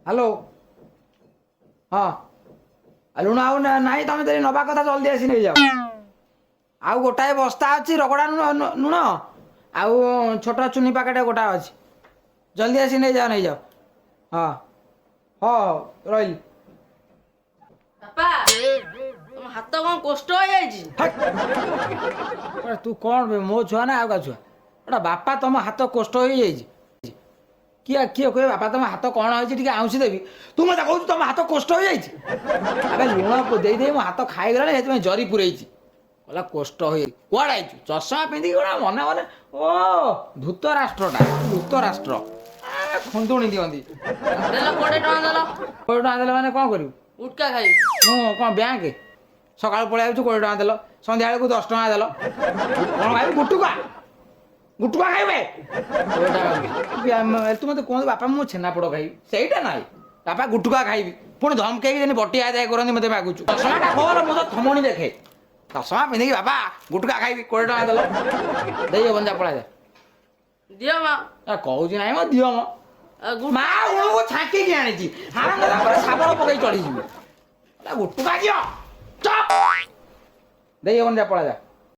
Hello. ହଁ, ଆଉ ଲୁଣ ଆଉ ନାହିଁ। ତମେ ଯଦି ନବା କଥା ଜଲ୍ଦି ଆସି ନେଇଯାଅ। ଆଉ ଗୋଟାଏ ବସ୍ତା ଅଛି ରଗଡ଼ା ଲୁଣ, ଲୁଣ ଆଉ ଛୋଟ ଚୁନି ପ୍ୟାକେଟ ଗୋଟାଏ ଅଛି। ଜଲ୍ଦି ଆସି ନେଇଯାଅ, ନେଇଯାଅ। ହଁ ହଁ, ରହିଲି। ବାପା, ତମ ହାତ କଣ କୋଷ୍ଠ ହେଇଯାଇଛି? ହଟ୍! ଆରେ, ତୁ କ'ଣ ବେ? ମୋ ଛୁଆ ନା ଆଉ କାହା ଛୁଆ ଏଟା? ବାପା, ତମ ହାତ କୋଷ୍ଠ ହେଇଯାଇଛି। କିଏ କିଏ କହିବ ବାପା, ତମ ହାତ କ'ଣ ହେଇଛି, ଟିକେ ଆଉଁସି ଦେବି। ତୁ ମତେ କହୁଛୁ ତମ ହାତ କୋଷ୍ଠ ହେଇଯାଇଛି। ଆବେ, ଲୁଣ ଦେଇ ଦେଇ ମୋ ହାତ ଖାଇଗଲାଣି, ସେଥିପାଇଁ ଜରି ପୁରେଇଛି। କହିଲା କୋଷ୍ଠ ହେଇଯାଇଛି। କୁଆଡ଼େ ଆଇଛୁ ଚଷମା ପିନ୍ଧିକି ଗୋଟେ ମନେ ମନେ? ଓ ଧୂତ ରାଷ୍ଟ୍ରଟା, ଧୂତ ରାଷ୍ଟ୍ର ଖୁନ୍ଦୁଣି ଦିଅନ୍ତି। ଦେଲ, 20 ଟଙ୍କା ଦେଲ। 20 ଟଙ୍କା ଦେଲେ ମାନେ କ'ଣ କରିବୁ? ଗୁଟକା ଖାଇବି। ମୁଁ କ'ଣ ବ୍ୟାଙ୍କ? ସକାଳୁ ପଳେଇ ଆଉଛୁ, 20 ଟଙ୍କା ଦେଲ, ସନ୍ଧ୍ୟାବେଳକୁ 10 ଟଙ୍କା ଦେଲ। କ'ଣ ଖାଇବୁ? ଗୁଟୁକା, ଗୁଟୁକା ଖାଇବେ? 20 ଟଙ୍କା। ତୁ ମୋତେ କୁହନ୍ତୁ, ବାପା ମୁଁ ଛେନାପୋଡ଼ ଖାଇବି, ସେଇଟା ନାହିଁ। ବାପା ଗୁଟୁକା ଖାଇବି, ପୁଣି ଧମକେଇକି ଯେମିତି ବଟି ଆଦାୟ କରନ୍ତି ମୋତେ ମାଗୁଛୁ। ଚଷମାଟା ଖୋଲ, ମୁଁ ତ ଥମଣି ଦେଖେ। ଚଷମା ପିନ୍ଧିକି ବାପା ଗୁଟୁକା ଖାଇବି, 20 ଟଙ୍କା ଦେଲ, ଦେଇ ହବନି, ଯା ପଳା ଯା। ଦିଅ ମା। ଆ, କହୁଛି ନାହିଁ ମ, ଦିଅ ମ। ମା ଉଣକୁ ଛାଙ୍କିକି ଆଣିଛି, ହାରାମ ପରେ ଶାବଳ ପକେଇ ଚଢିଯିବି। ଗୁଟୁକା ଦିଅ, ଚପ୍ ଦେଇ ହବନି, ଯା ପଳା ଯା।